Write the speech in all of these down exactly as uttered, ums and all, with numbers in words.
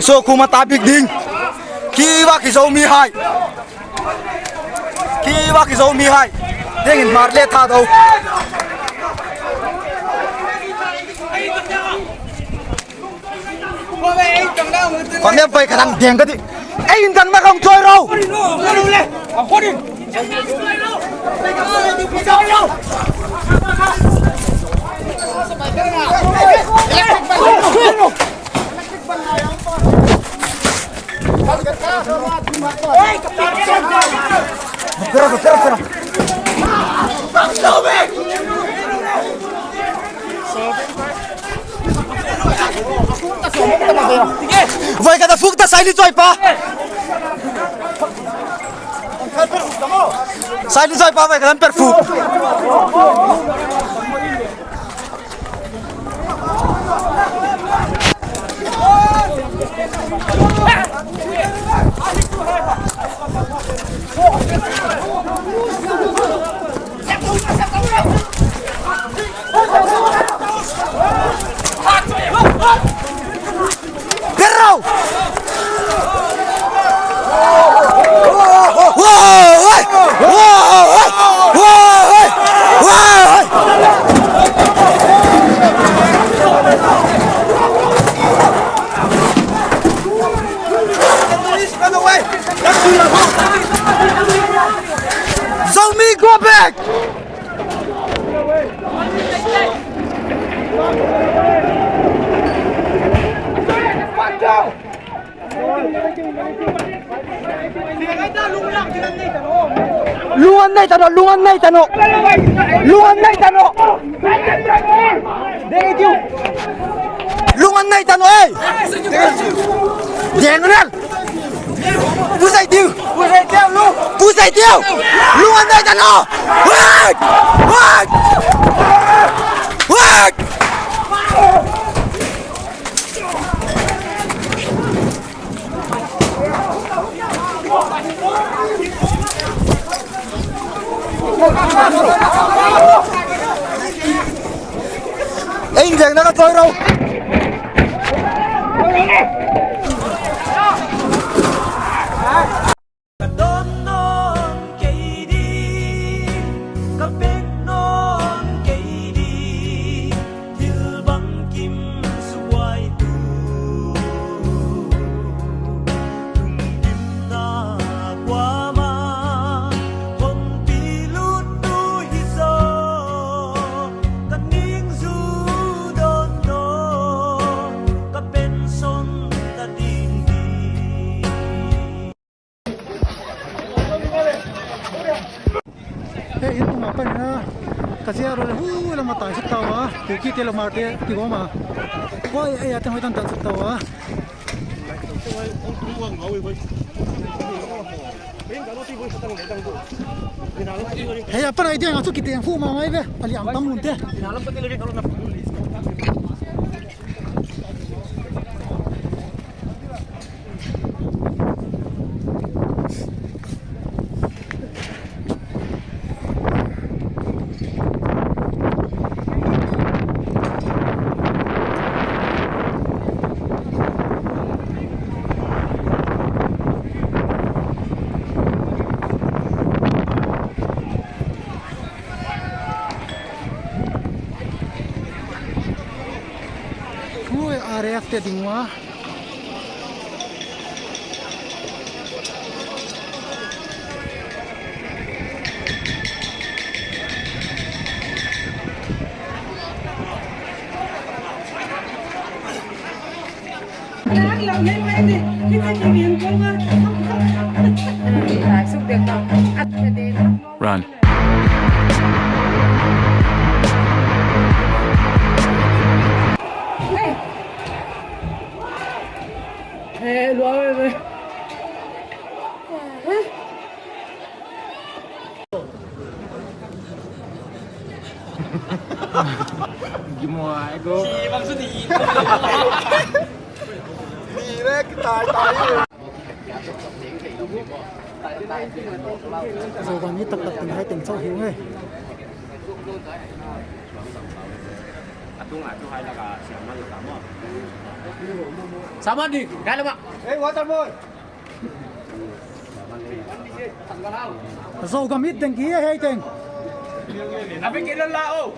So khuma ta bik ding. Kiva kizo mi hai. Kiva kizo mi hai. Ding in mar le tha do. Kong nem pai ka dang deng ka di. Ei in dang na kong choi ro. Vai ka ta fuk ta sai li choi pa. Sai li choi pa vai ka ta per fuk. Zomi, go back! Lung an nei ta no, lung an nei ta no. Lung an nei ta no. Deng i tiu. Lung an nei ta no ei. Deng nel. Pu Sai Tiu. Pu Sai Tiu, lung. Pu Sai Tiu. Lung an nei ta no. Wait! Wait! Wait! Ei, in veng na ka chawi ro. Ka dawn nawn kei ding, ka pek nawn kei ding, thil bangkim suaitu. Lungkimna kuamah hong piluttu hi zaw, ka ningzu dawn dawn, ka pension ta ding hi. Hei, inn tungah panin a, ka zia rual hu lam a tai suk tau a, Kukite le Hmarte kigawm a. Huai, ei a teng hoih tantan suk tau a. Hei, a pan ai diang a suk kiteng fu ma ngai ve, a liam tam mun te. Ui, R A F te ding ua. Run. Zomi taktak teng hai teng chauh hi ung e. A tung a tu hai lak a siam na lak a maw. Sama di, kaya lama. Hey, water boy. Zogam it deng ki hei teng. Abi kailan lao.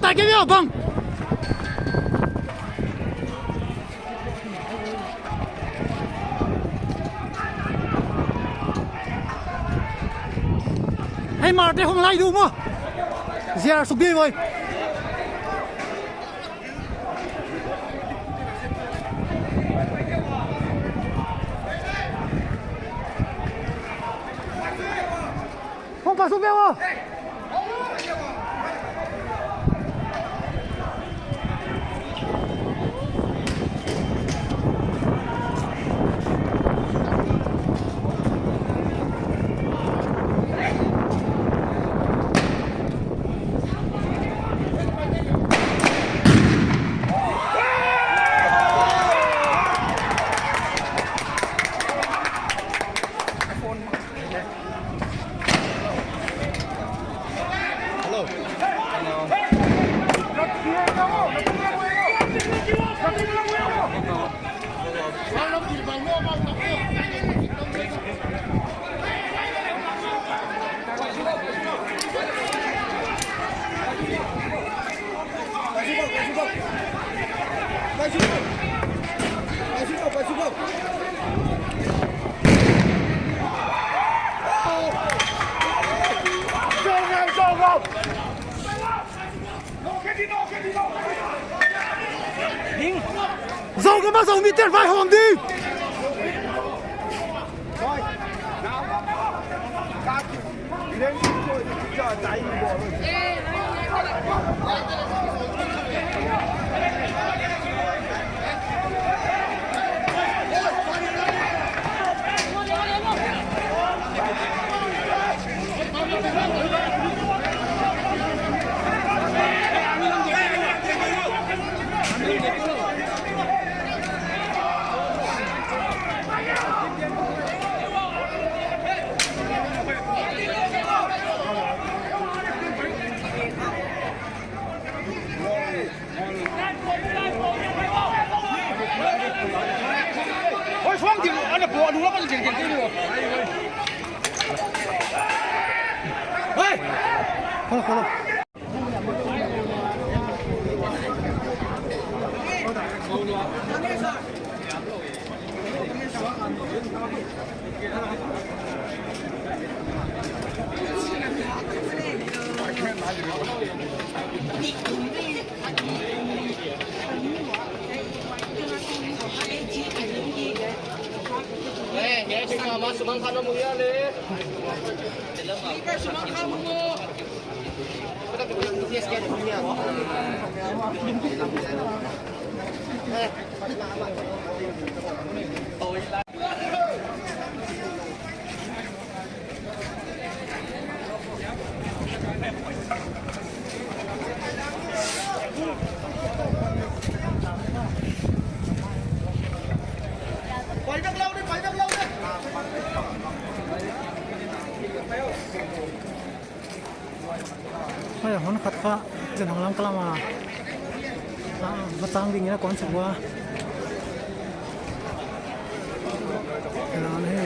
Taikei bia bang. Hei, marte hong lai du maw. Ziar suk di voi. Hong pa suk bia maw. Zogam a Zomi ten vaihawm ding. Hei, hun khat kha, zen hong lam kalam a, va tang ding ina kuan suk ua. Kena ni.